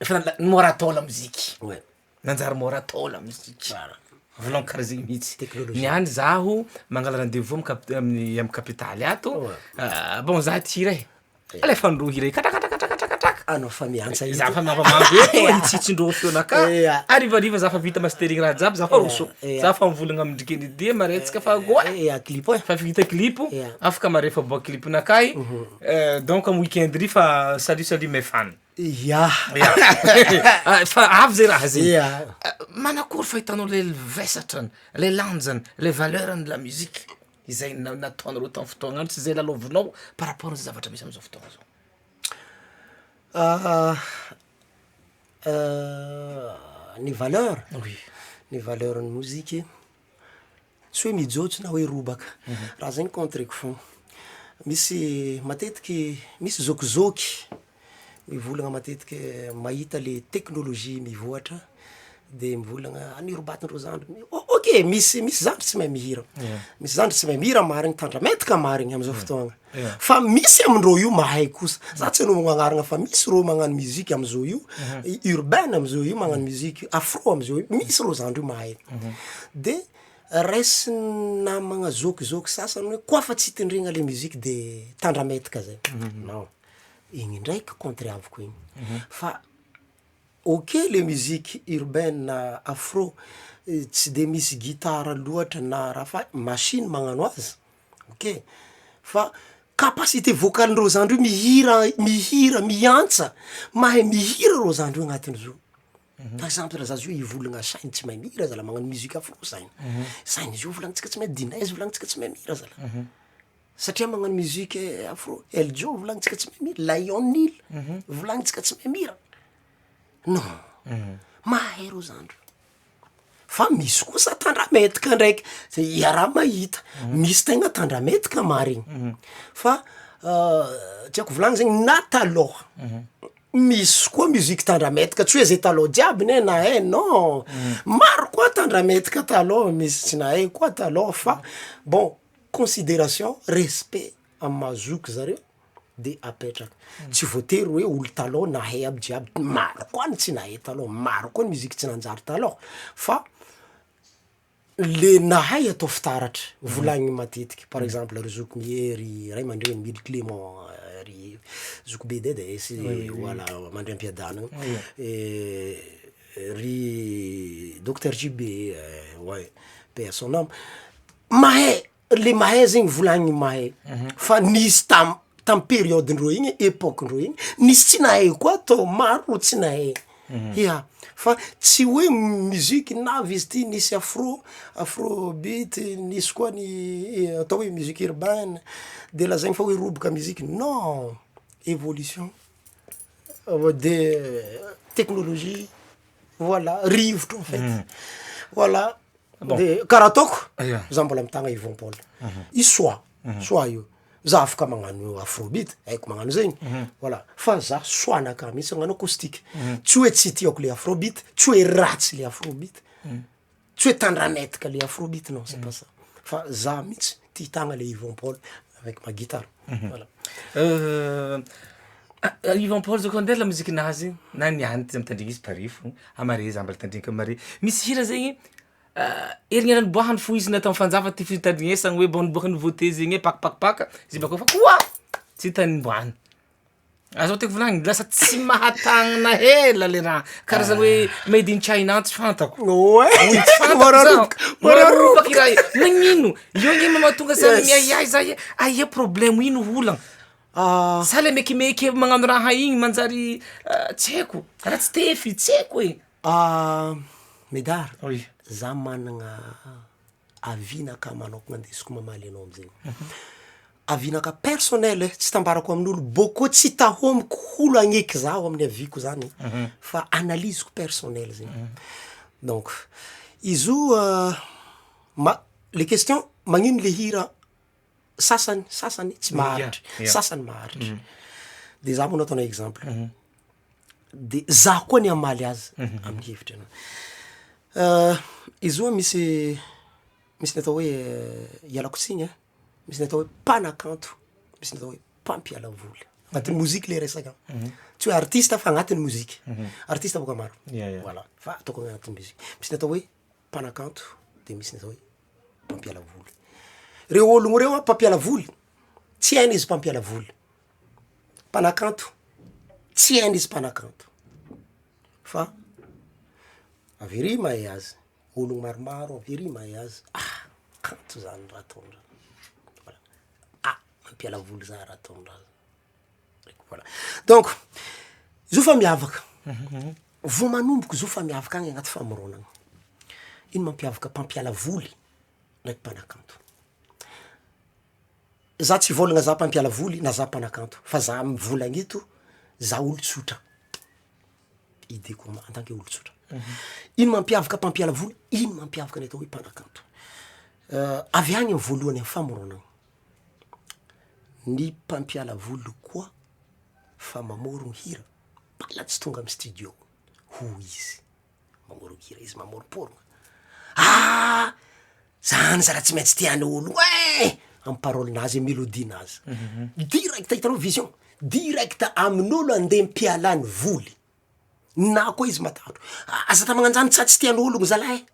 efa nala- môra atao lamoziky. Ouais. Nanjary môra atao lamoziky, Tsara. volagniko karaha zegny mihitsy, Teknôlôjia. niany zaho mangala rendez-vous amy cap- amin'ny amy kapitaly ato, Ouais. bon za ty hira e, alefandreo hira i katrakatrakatrakatraka, Anao fa miantsa za eto. fa miavamavo eto hitsitsindreo feonakahy, Ia. harivariva za fa vita mastering raha jiaby za fa roso, Ia. za fa mivolagna amindry Kennedy mare tsika fa go e, Ia, clip e. fa vita clip, Ia. afaka mare fa aboaka clip-nakahy, donc amy weekend ry fa salut salut mes fans. Ya. Ya. Fa avy zay raha zay. Ya. Manakory fahitanao le vesatrany, le lanjany, le valeur-ny la musique izay na- nataonareo tamy fotoagnandro sy zay lalaovinao par rapport ny zavatra misy amizao fotoagna zao? Ny valeur, ny valeur ny moziky, tsy hoe mijôjo na hoe robaka, raha zegny contre-ko fôgna, misy matetiky misy zôkizôky mivolagna matetiky mahita le teknôlôjia mivoatra de mivolagna nirobatindreo zandriny, o-ok misy misy zandry tsy mahay mihira, misy zandry tsy mahay mihira marigny tandrametaka marigny amizao fotoagna, fa misy amindreo io mahay kosa, za tsy hanonona agnarana fa misy reo magnano musique amizao io, urbaine amizao io magnano musique afro amizao io, misy reo zandry io mahay, de raisin'ny namagna zôkizôky sasany hoe koa fa tsy tendregna le musique de tandrametaka zay, non, igny ndraiky contre aviko igny, fa ok le musique urbaine na afro tsy de misy gitara loatra na raha fa machine magnano azy, ok, fa capacité vocal-ndreo zandry io mihira mihira miantsa, mahay mihira reo zandry io agnatin'izio, par exemple za zio hivolagna sainy tsy mahay mihira zalah magnano musique afro sainy, sainy zio volagnitsika tsy mahay, Dinaise volagnitsika tsy mahay mihira zalah, satria magnano musique afro, Eljo volagnitsika tsy mahay mihira, Lionel volagnitsika tsy mahay mihira, non, mahay reo zandry io, fa misy kosa tandrametaka ndraiky, zay iaraha mahita, misy tegna tandrametaka marigny, fa tiàko volagny zegny na talôha misy koa musique tandrametaka tsy hoe zay talôha jiaby ne nahay non, maro koa tandrametaka talôha misy tsy nahay koa talôha fa bon consideration, respect amy maha zoky zareo de apetraka, tsy voatery hoe olo talôha nahay aby jiaby, maro koa ny tsy nahay talôha, maro koa ny musique tsy nanjary talôha fa le nahay atao fitaratra, volagniny matetiky, par exemple ry zoky Miery, ray aman-dreny Mily Clement, ry zokibe Dedesy, voilà mandria am-piadanana, ry docteur JB, ouais paix à son ame, mahay, le mahay zegny volagniny mahay, fa nisy tam- tamy période-ndreo igny, époque-ndreo igny, nisy tsy nahay koa tô, maro ro tsy nahay, ya fa tsy hoe musique navy izy ty nisy afro, afrobeat, nisy koa ny atao hoe musique urbaine, de lazaigny fa hoe roboka musique, non évolution de technologie, voilà rivotro en fait, voilà de karaha ataoko, za mbola mitagna Yvon Paul, i soa, soa io, za afaka magnano afrobeat, haiko magnano zegny, voilà, fa za soa-nakahy mihitsy hagnano acoustique, tsy hoe tsy tiàko le afrobeat, tsy hoe ratsy le afrobeat, tsy hoe tandrametaka le afrobeat, non c'est pas ça, fa za mihitsy tia hitagna le Yvon Paul avec ma guitare, voilà. Yvon Paul zao koa ndeha lamozikinazy na niany ty za mitandregny izy pare fô, amare za mbola tandremako amare, misy hira zegny herignera niboahany fo izy natao fanjava ty fitandrignesagna hoe bon niboaka nouveauté zegny e pakapakapaka izy bakeo fa koa tsy hita niboahany, azonao tiako volagniny lasa tsy mahatagnina hela le raha karazany hoe made in China tsy fantako, Oay! Olo tsy fantako zao, Mora roboka, mora mora roboky roboka. raha io, nagnino? Io nge ma mahatonga za Yes. miahiahy za hoe aia problemo ino olagna? Sa le mekimeky magnano raha igny manjary tsy haiko, ratsy tefy, tsy haiko e. Medard, Oui. za managna avis-nakahy manôkagna andesiko mamaly anao amizegny, avis-nakahy personnel e, tsy tambarako amin'olo, bôkô tsy tahômiko olo agneky zaho amin'ny avis-ko zany fa analyse-ko personnel zegny, donc izy io ma- le question magnino le hira sasany sasany tsy maharitry, sasany maharitry, de za moa nataonao exemple, de za koa ny hamaly azy amin'ny hevitry anao, izy io misy misy ny atao hoe ialako tsiny a, misy ny atao hoe mpanakanto, misy ny atao hoe mpampiala voly, agnatin'ny moziky le resaka, tsy hoe artiste fa agnatin'ny moziky, artiste boka maro, voilà, fa ataoko agnatin'ny moziky, misy ny atao hoe mpanakanto de misy ny atao hoe mpampiala voly, reo ologno reo a mpampiala voly, tsy hainy izy mpampiala voly, mpanakanto tsy hainy izy mpanakanto fa avy ery mahay azy, ologno maromaro avy ery mahay azy, ah kanto zany raha ataondreo, voilà, ah mampiala voly zany raha ataondreo, voilà, donc izy io fa miavaka, vao manomboka izy io fa miavaka agny agnaty famoronana, ino mampiavaka mpampiala voly ndraiky mpanakanto? Za tsy hivôlagna za mpampiala voly na za mpanakanto fa za mivolagna eto za olo tsotra. Idée-ko en tant que olon-tsotra. Ino mampiavaka mpampiala voly, ino mampiavaka ny atao hoe mpanakanto? Avy agny amy voalohany amy famoronana, ny mpampiala voly koa fa mamorogno hira, mbala tsy tonga amy studio, hoy izy, mamorogno hira izy mamoromporogna, ah zany zala tsy maintsy tian'ny olo eh, amy parole-nazy amy melodie-nazy, direct hitanao vision, direct amin'olo ande mpialany voly, na koa izy matahotra, aza ata magnanjany tsa tsy tian'ologno zalahy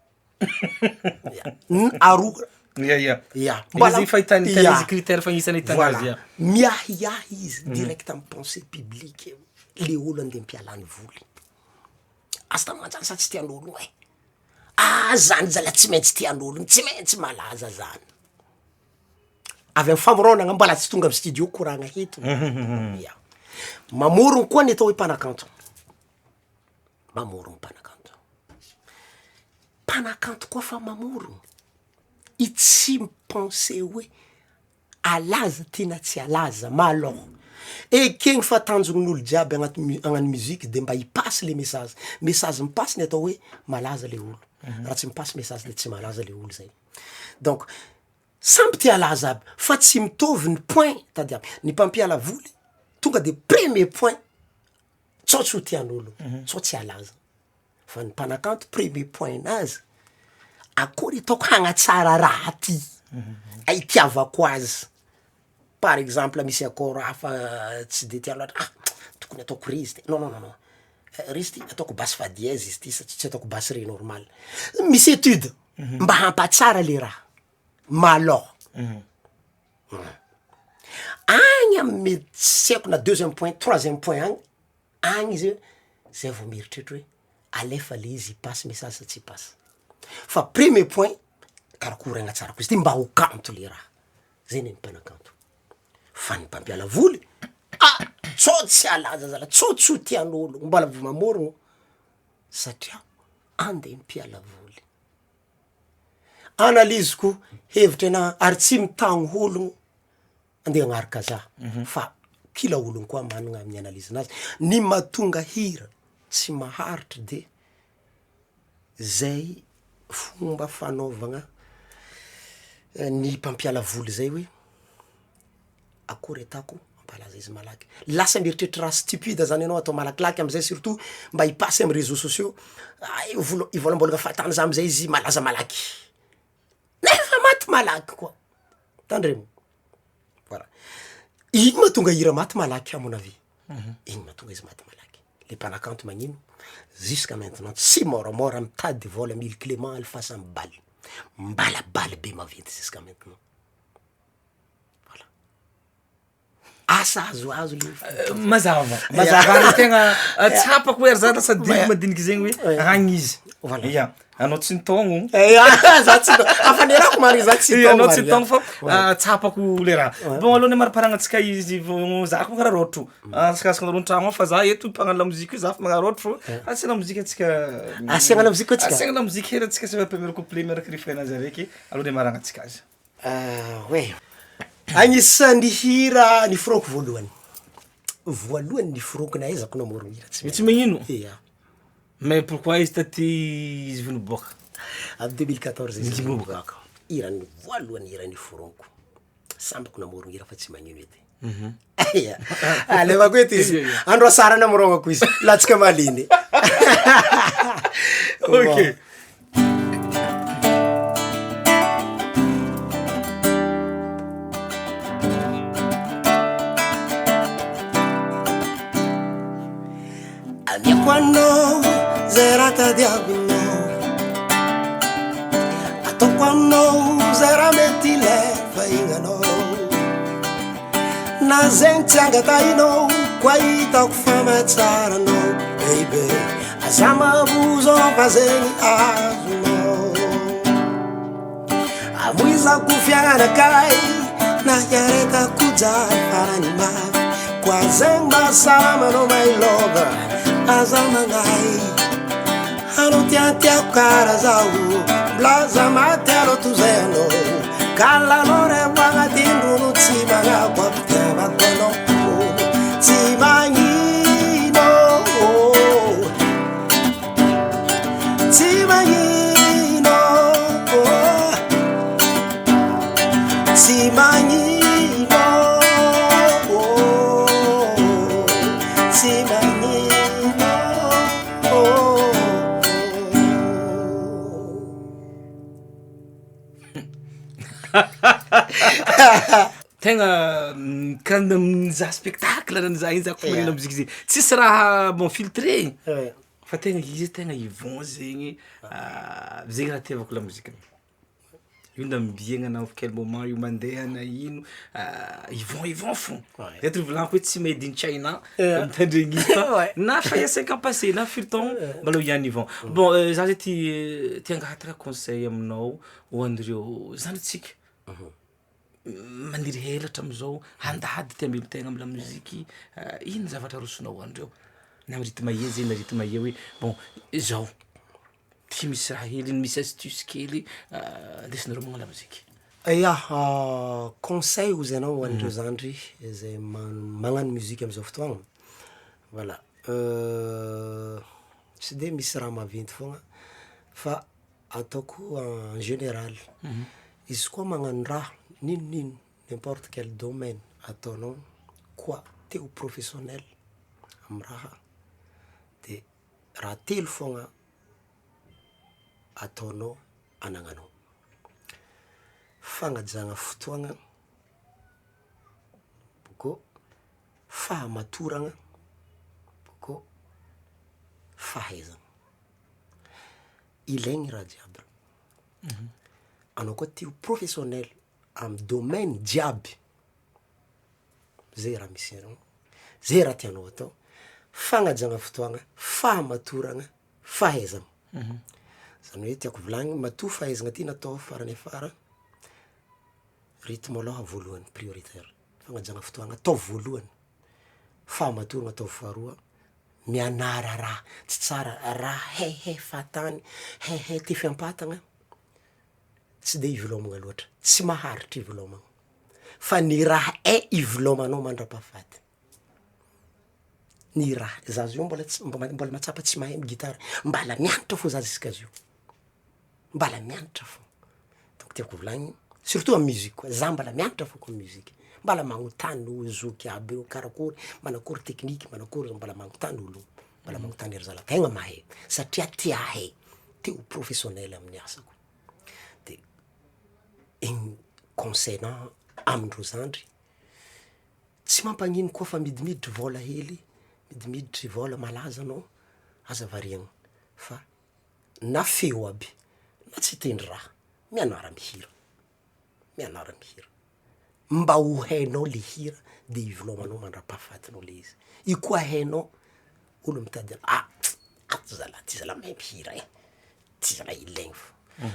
e, ya, aroa, Ya ya. ya, Izy fahitany hitan'izy ya. critère fagnisany ahitana azy Voilà, ya. miahiahy izy direct amy pensée publique le olo ande mpialany voly, aza ata magnanjany sa tsy tian'olo e, ah zany zala tsy maintsy tian'olo, tsy maintsy malaza zany, avy amy famoronana mbala tsy tonga amy studio koragna eto, ya, mamorogno koa ny atao hoe mpanakanto, mamorogno mpanakanto, mpanakanto koa fa mamorogno, i tsy mi-penser hoe alaza ty na tsy alaza malôha, ekegny fa tanjogn'olo jiaby agnaty mu- hagnano musique de mba hipasy le message, message mipasy ny atao hoe malaza le olo, raha tsy mipasy message de tsy malaza le olo zay, donc samby te halaza aby fa tsy mitovy ny point tadiavy, ny mpampiala voly tonga de premier point tsao tsy ho tian'olo, tsao tsy halaza, fa ny mpanakanto premier point nazy akory ataoko hagnatsara raha ty, itiavako azy, par exemple misy accord hafa tsy de tià loatra, ah tokony ataoko ré izy ty, non non non non ré izy ty ataoko basse fa dièse izy ty satria tsy ataoko basse ré normal, misy etude mba hampatsara le raha malôha, agny amy mety tsy haiko na deuxième point troisième point agny, agny izy hoe zay vao mieritreritry hoe alefa le izy hipasy message sa tsy hipasy, fa premier point karakory agnatsarako izy ty mba ho kanto le raha, zay ny mpanakanto, fa ny mpampiala voly, ah tsao tsy halaza zala, tsao tsy ho tian'olo, mbola vao mamorogno satria ande mpiala voly. Analyse-ko hevitry anahy ary tsy mitagno ologno andeha agnaraka zah fa kila ologno koa managna ny analyse-nazy, ny mahatonga hira tsy maharitry de zay fomba fanaovagna ny mpampiala voly zay hoe akory ataoko hampalaza izy malaky, lasa mieritreritry raha stupide zany anao atao malakilaky amizay surtout mba hipasy amy reseaux sociaux, ay vola- hivolambôlagna fahatany za amizay izy malaza malaky, nefa maty malaky koa, tandremo, voilà, ino mahatonga hira maty malaky à mon avis, ino mahatonga izy maty malaky, le mpanakanto magnino jusqu'à maintenant tsy môramôra mitady vôla mily clement alifasany baly, mbala baly be maventy jusqu'à maintenant. Voilà. Asa azoazo le euh, mazava mazava ary tegna euh, tsapako hoe ary za lasa diniky madiniky zegny hoe agny izy. Voilà. Ya, anao tsy nitaogno. Za tsy afa nirako marigny za tsy nitaogno. Anao tsy nitaogno fa ah, tsapako le raha. Bon aloha ny amariparagna-tsika izy vao za koa karaha rôtro. Asakasaka anareo an-tragno ao fa za eto mpagnano lamoziky io za fa magnarôtro asiana lamoziky antsika. Asiagna lamoziky koa tsika? Asiagna lamoziky hely antsika asiana premier couplet miaraka refrain-nazy araiky aloha ny amaragnantsika azy. Oe, agnisan'ny hira niforogniko voalohany, voalohany niforogniko nahaizako namorogno hira tsy Tsy magnino? Ia. Mais pourquoi izy taty izy vao niboaka? Amy 2014 izy Izy vao niboaka. niboaka, hira ny voalohany hira niforogniko, sambako namorogno hira fa tsy magnino edy. Ia, alevako eto izy, andro asara namorognako izy, latsaka maliny. Ok. Amiako anao zay raha tadiavinao, ataoko aminao zay raha mety ilay fahignanao, na zegny tsy angatahinao koa hitako fa mahatsara anao baby, aza mavozo fa zegny azonao, amoizako fiainanakay na hiaretako jaly farany mafy, koa zegny mba salama anao my love, aza magnahy. Anao tiatiako karaha zaho, milaza maty anao toy izay anao, ka lanao revo agnatin'ny rono tsy magnako ampitiavako anao, tsy magnino. Tegna ka nizaha spectacle na nizaha ino za koa magneno lamoziky zegny, tsisy raha bon filtré fa tegna izy tegna Yvon zegny, zegny raha itiavako lamozikiny, io na ambiagna na quel moment io mandeha na ino Yvon Yvon fô, eto volaniko hoe tsy made in China mitandregny izy fa na fa il y a 5 ans passé na firy taogno mbola io ihany Yvon, bon za zay te te hangataka conseil aminao ho an'ireo zanatsika maniry hela hatramizao handady te hamelon-tegna amy lamoziky, ino zavatra arosonao ho andreo na amy rythme ia zegny na rythme ia hoe bon zao ty misy raha hely misy astuce kely andesinareo magnano lamoziky. Ya, conseil hozy anao ho an'ireo zandry zay man- magnano musique amizao fotoagna, voilà, tsy de misy raha maventy foagna fa ataoko en général, izy koa magnano raha n'inon'ino n'importe quel domaine ataonao koa te ho professionnel amy raha de raha telo foagna ataonao anagnanao: fagnajagna fotoagna, bôkô fahamatoragna, bôkô fahaizana, ilaigny raha jiaby reo, anao koa te ho professionnel amy domaine jiaby, zay raha misy anao, zay raha tiànao atao, fagnajagna fotoagna, fahamatoragna, fahaizana, zany hoe tiàko volagniny matoa fahaizana ty natao farany afara, rythme aloha voalohany prioritaire, fagnajana fotoagna ataovy voalohany, fahamatorana ataovy faharoa, mianara raha, tsy tsara raha haihay fahatany, haihay tefy ampatagna, tsy de ivelomagna loatra, tsy maharitry ivelomagna, fa ny raha hay ivelomanao mandrapahafaty, ny raha, za zao mbola tsy mbola mahatsapa tsy mahay gitara, mbala miagnatra fô za juska zio, mbala miagnatra fô, donc tiàko volagniny surtout amy musique koa, za mbala miagnatra fô koa amy musique, mbala magnotany olo zoky aby io karakôry, manakôry tekniky, manakôry, mbola magnotany olo, mbola magnotany ry zala tegna mahay satria te ahay, te ho professionnel amin'ny asako, de igny conseil-na amindreo zandry, tsy mampagnino koa fa midimiditry vôla hely, midimiditry vôla malaza anao, aza variagna fa na feo aby na tsy hitendry raha, mianara mihira, mianara mihira, mba ho hainao le hira de ivelomanao mandrapahafatinao le izy, io koa hainao olo mitady anao, ah ato zalah ty zalah mahay mihira e, ty zalah ilaigny fô,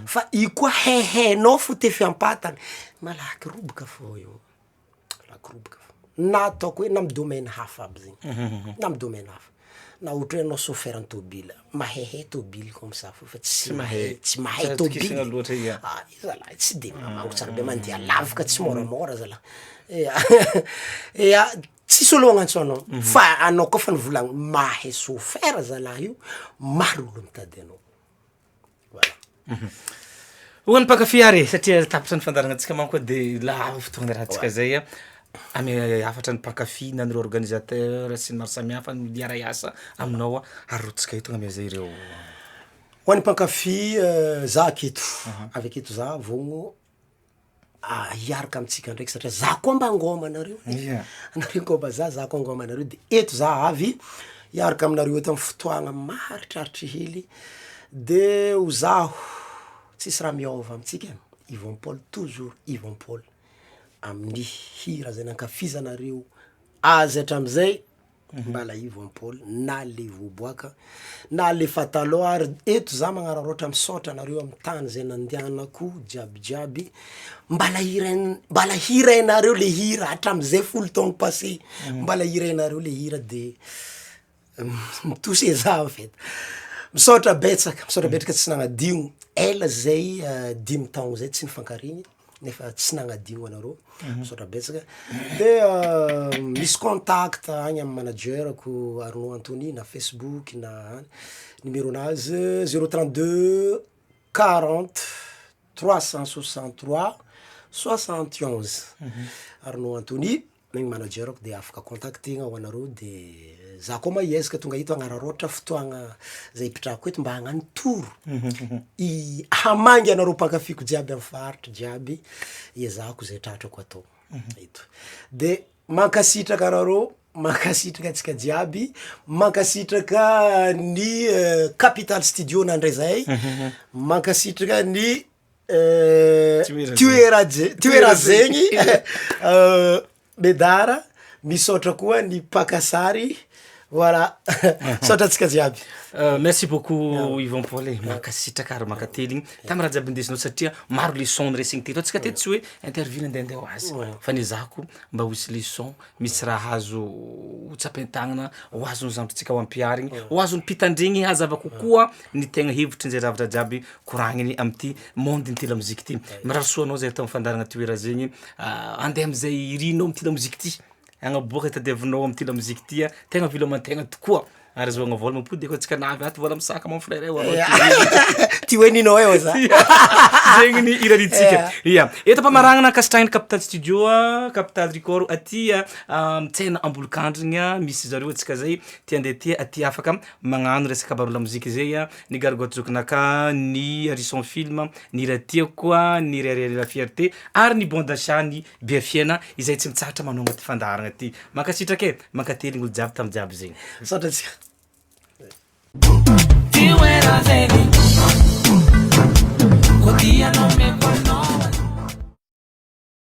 fa io koa haihainao fo tefy ampatany, malaky roboka fô io, malaky roboka fô, na ataoko hoe na amy domaine hafa aby zegny, na amy domaine hafa, na ohatra hoe anao sôferan'ny tôbila, mahaihay tôbily comme ça fô fa tsy mahay tsy mahay Tsy azo atokisana tôbily, loatra iha. ah io zalahy tsy de mamango tsara be mandeha lavaka tsy môramôra zalah, ia ia tsisy olo agnantso anao fa anao koa fa nivolagna mahay sôfera zalah io, maro olo mitady anao, voilà. Ho an'ny mpankafy ary e, satria tapitra ny fandaharanantsika manko de lava fotoagna iarahantsika zay a, ame hafatra ny mpankafy na an'ireo organisateur sy ny maro samihafa miara-hiasa aminao a, arotsaka eto gn'ameza ireo. Ho an'ny mpankafy za aketo, avy aketo za vognono hiaraka amitsika ndraiky satria za koa mba ngôma anareo e, anareo ngôma za, za koa ngôma anareo de eto za avy hiaraka aminareo eto amy fotoagna maharitraritry hely de ho zaho tsisy raha miôva amitsika, Yvon Paul toujours Yvon Paul amin'ny hira zay nankafizanareo azy hatramizay. Mbala Yvon Paul na le voaboaka na le efa talôha ary eto za magnararaotra misaotra anareo amy tany zay nandianako jiaby jiaby, mbala hirain- mbala hirainareo le hira hatram'izay folo taogno passé, mbala hirainareo le hira de mi-touché zah en fait, misaotra betsaka misaotra betsaka tsy nagnadigno, ela zay dimy taogno zay tsy nifankaregny nefa tsy nagnadigno anareo, misaotra betsaka, de misy contact agny amy manager-ko Arnaud Anthony na Facebook na any, numeronazy zero 32 40 363 71, Arnaud Anthony igny manager-ko de afaka contactegna ho anareo de za koa ma hiezaka tonga eto hagnararaotra fotoagna zay ipitrahako eto mba hagnano tour i- hamangy anareo mpankafiko jiaby amy faritry jiaby, iezahako zay tratrako atao. Eto de mankasitraka anareo, mankasitraka antsika jiaby, mankasitraka ny Capital Studio nandray zahay, mankasitraka ny Toeraje- Toerazegny Medara, misaotra koa ny mpaka sary, voilà, misaotra antsika jiaby. Merci beaucoup Yvon Paul e, mankasitraka ary mankateligny tamy raha jiaby nindesinao satria maro leçon noraisiny teto, antsika teto tsy hoe interview nandehandeha ho azy fa nezahako mba ho hisy leçon, misy raha azo ho tsapain-tagnana, ho azon'ny zandrintsika ho ampiharigny, ho azon'ny mpitandregny hazava kokoa ny tegna hevitry zay zavatra jiaby koragniny am'ty monde-n'ty lamoziky ty, mirary soa anao zay atao am'fandaharagna Toera zegny andeha am'zay irinao am'ty lamoziky ty, agnaboaka tadiavinao am'ty lamoziky ty a, tegna veloman-tegna tokoa ary azahoagna vôla mampody koa antsika navy ato vôla misaka mon frère eo Ty hoe ninao eo za. Zegny ny irariantsika, ya eto am-pamaragnana ankasitrahina Capital Studio a, Capital Record aty am-tsena Ambolokandrigna misy zareo antsika zay tia andeha aty aty afaka magnano resaka baroa lamoziky zay a, ny Gargotte Zokinaka, ny Harrison Film, ny Hira Tiako a, ny Rehareha La Fierté ary ny Bon d'achat ny Be Fiaina izay tsy mitsahatra manao ty fandaharagna ty. Mankasitraka e, mankateligny olo jiaby tamy jiaby zegny. Misaotra antsika. Ty hoe raha zegny, koa tianao omeko anao.